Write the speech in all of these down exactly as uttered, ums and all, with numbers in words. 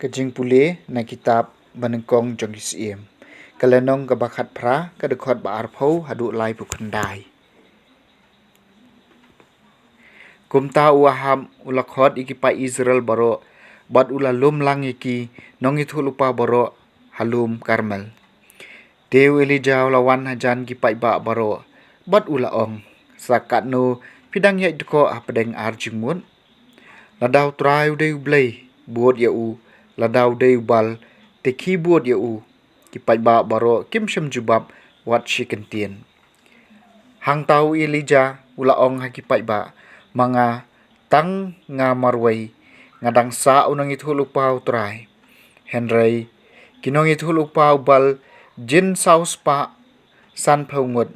Ka jingpule na kitab Banyngkong jong ki Syiem, ka lynnong kaba khatphra, ka dkhot ba arphew haduh laiphew khyndai. Kumta u Ahab u la khot ïa ki paid Israel baroh, bad u la lum lang ïa ki nongïathuhlypa baroh ha lum Karmel. Te u Elijah u la wan hajan ki paidbah baroh, bad u la ong, sa katno phi dang ïaid dkoh hapdeng ar jingmut? Lada u Trai u dei u Blei, bud ïa u, lada u dei u Baal, te khie bud ïa u. Ki paidbah baroh kim shym jubab wat shi kyntien. Hangta u Elijah u la ong ha ki paidbah, ma nga, tang nga marwei, nga dang sah u nongïathuhlypa u Trai. Hynrei ki nongïathuhlypa u Baal jin saw spah sanphew ngut.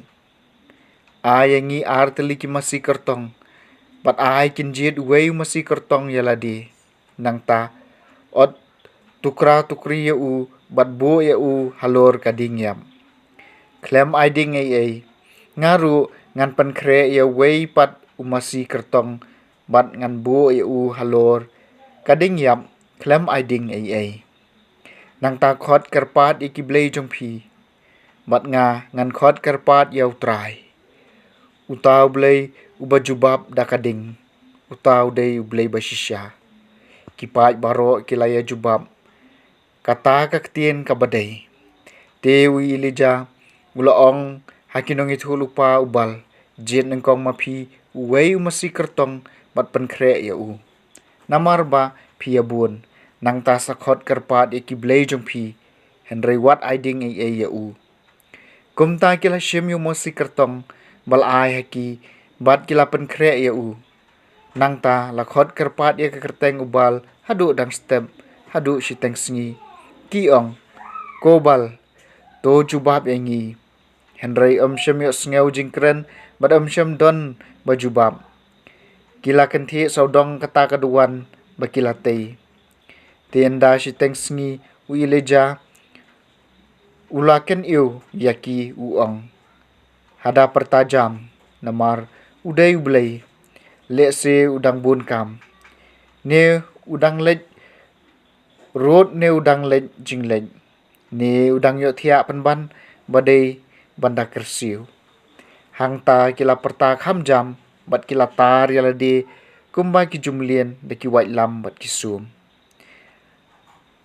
Ai ïa ngi ar tylli ki masi kyrtong, bad ai kin jied uwei u masi kyrtong ïa lade. Nangta, ot tukra tukri ïa u, bad buh ïa u halor ka dieng ïap. Khlem ai ding ei ei. Nga ruh ngan pynkhreh ïa uwei pat u masi kyrtong, bad ngan buh ïa u halor ka dieng ïap, khlem ai ding ei ei. Nangta khot kyrpad ïa ki blei jong phi, bad nga ngan khot kyrpad ïa u Trai. Uta u Blei uba jubab da ka ding, uta u dei u Blei bashisha. Ki paid baroh ki la ïa jubab, kata ka ktien kaba dei. Te u Elijah u la ong ha ki nongïathuhlypa u Baal, jied nyngkong ma phi uwei u masi kyrtong bad pynkhreh ïa u. Namar ba phi ïa bun, nangta sa khot kyrpad ïa ki blei jong phi, hynrei wat ai ding ei ei ïa u. Kumta ki la shim ïa u masi kyrtong ba la ai ha ki, bad ki la pynkhreh ïa u. Nangta la khot kyrpad ïa ka kyrteng u Baal haduh dang step, haduh shiteng sngi. Ki ong, ko Baal, to jubab ïa ngi. Hynrei ym shym ïohsngew jingkren, bad ym shym don ba jubab. Ki la kynthih sawdong kata ka duwan ba ki la tei. Te ynda shiteng sngi u Elijah u la kyniew ïa ki u ong, hada pyrta jam, namar u dei u Blei, lehse u dang bun kam, ne u dang leit rud ne u dang leit jingleit, ne u dang ïohthiah pynban ba dei ban da kyrsiew. Hangta ki la pyrta kham jam, bad ki la tar ïa lade kumba ki jumlien da ki waitlam bad ki sum.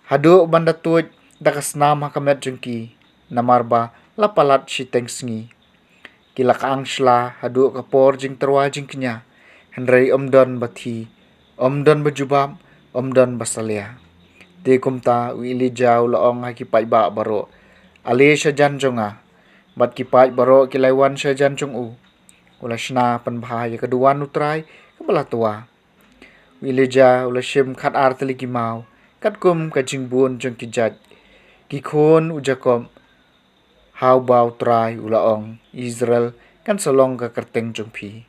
Haduh ban da tuid da ka snam ha ka met jong ki, namar ba la palat shiteng sngi. Ki la ka angshla haduh ka por jingtyrwa jingkñia, hynrei ym don ba thi, ym don ba jubab, ym don ba salia. Te kumta u Elijah u la ong ha ki paidbah baroh, ale shajan jong nga. Bad ki paid baroh ki la wan shajan jong u. U la shna pynbha ïa ka duwan u Trai kaba la twa. U Elijah u la shim khatar tylli ki maw, katkum ka jingbun jong ki jait, ki khun u Jakob, ha uba u Trai u la ong, Israel kan sa long ka kyrteng jong phi.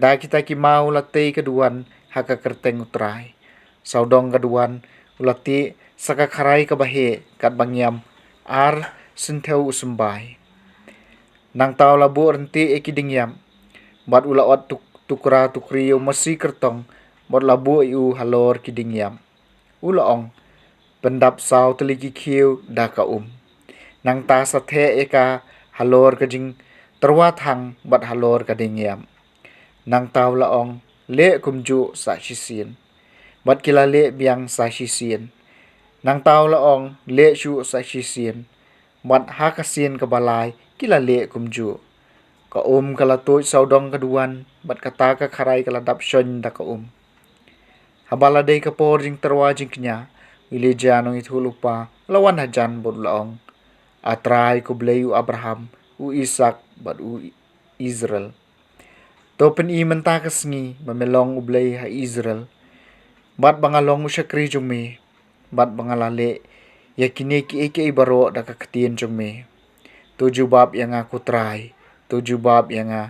Da kita ki maw u la tei ka duwan ha ka kyrteng u Trai. Sawdong ka duwan u la tih sa ka kharai kaba heh katba ngiam ar synthew u symbai. Nangta u la buh ryntih ïa ki dieng ïap, bad u la ot tuk-, tukra tukri ïa u masi kyrtong, bad u la buh ïa u halor ki dieng ïap. U la ong, pyndap saw tylli ki khiew da ka um. Nangta sa theh ïa ka halor ka jingtyrwa thang bad halor ka dieng ïap. Nangta u la ong, leh kumjuh sa shisien. Bad ki la leh biang sa shisien. Nangta u la ong, leh shuh sa shisien. Bad ha ka sien kaba lai ki la leh kumjuh. Ka um ka la tuid sawdong ka duwan, bad kata ka kharai ka la dap shon da ka um. Haba la dei ka por jingtyrwa jingkñia, u Elijah nongïathuhlypa u la wan hajan bad u la ong, A Trai, ko Blei u Abraham, u Isaak, bad u Israel, to pyni mynta ka sngi ba me long U Blei ha Israel, bad ba nga long u shakri jong me, bad ba nga la leh ïa kine kiei kiei baroh da ka ktien jong me. To jubab ïa nga, ko Trai, to jubab ïa nga,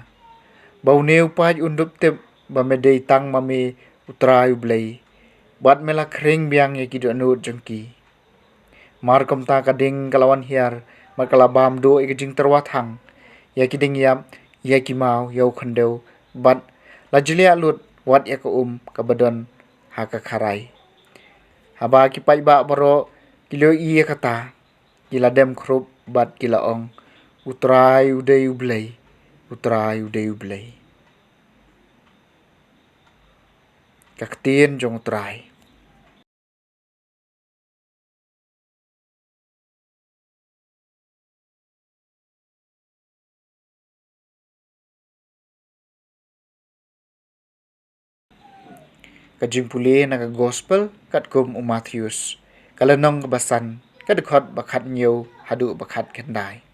ba une u paid un dup tip ba me dei tang ma me, U Trai U Blei, bad me la khring biang ïa ki dohnud jong ki. Mar kumta ka ding ka la wan hiar, bad ka la bam duh ïa ka jingtyrwa thang, ïa ki dieng ïap, ïa ki maw, ïa u khyndew, bad la jliah lut wat ïa ka um kaba don ha ka kharai. Haba ki paidbah baroh ki la ïohi ïa kata, ki la dem khrup bad ki la ong, U Trai u dei U Blei, U Trai u dei U Blei. Ka ktien jong U Trai. Ka jingpule na ka Gospel katkum u Mathaios, ka lynnong kaba san, ka dkhot ba khathynñiew haduh ba khatkhyndai.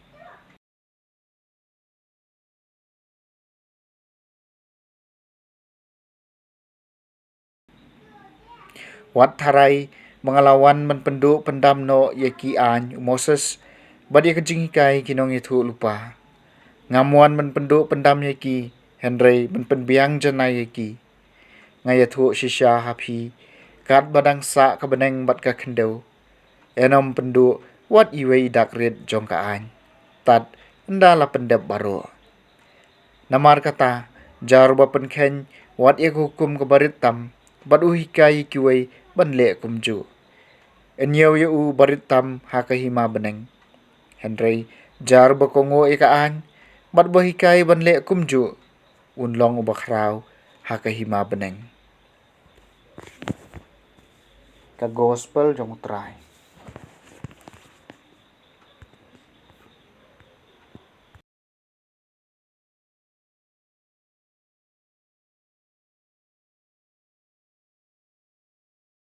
Wat tharai ba nga la wan ban pynduh pyndam noh ïa ki aiñ u Moses bad ïa ka jinghikai ki nongïathuhlypa. Ngam wan ban pynduh pyndam ïa ki, hynrei ban pynbiang janai ïa ki. Nga ïathuh shisha ha phi, katba dang sah ka bneng bad ka khyndew, yn ym pynduh wat iwei i dak rit jong ka aiñ, tad ynda la pyndep baroh. Namar kata, jar uba pynkheiñ wat ïa ka hukum kaba rit tam, bad u hikai ïa kiwei ban leh kumjuh, yn ïoh ïa u ba rit tam ha ka hima bneng. Hynrei jar uba kohnguh ïa ka aiñ, bad uba hikai ban leh kumjuh, un long uba khraw ha ka hima bneng. Ka Gospel jong U Trai.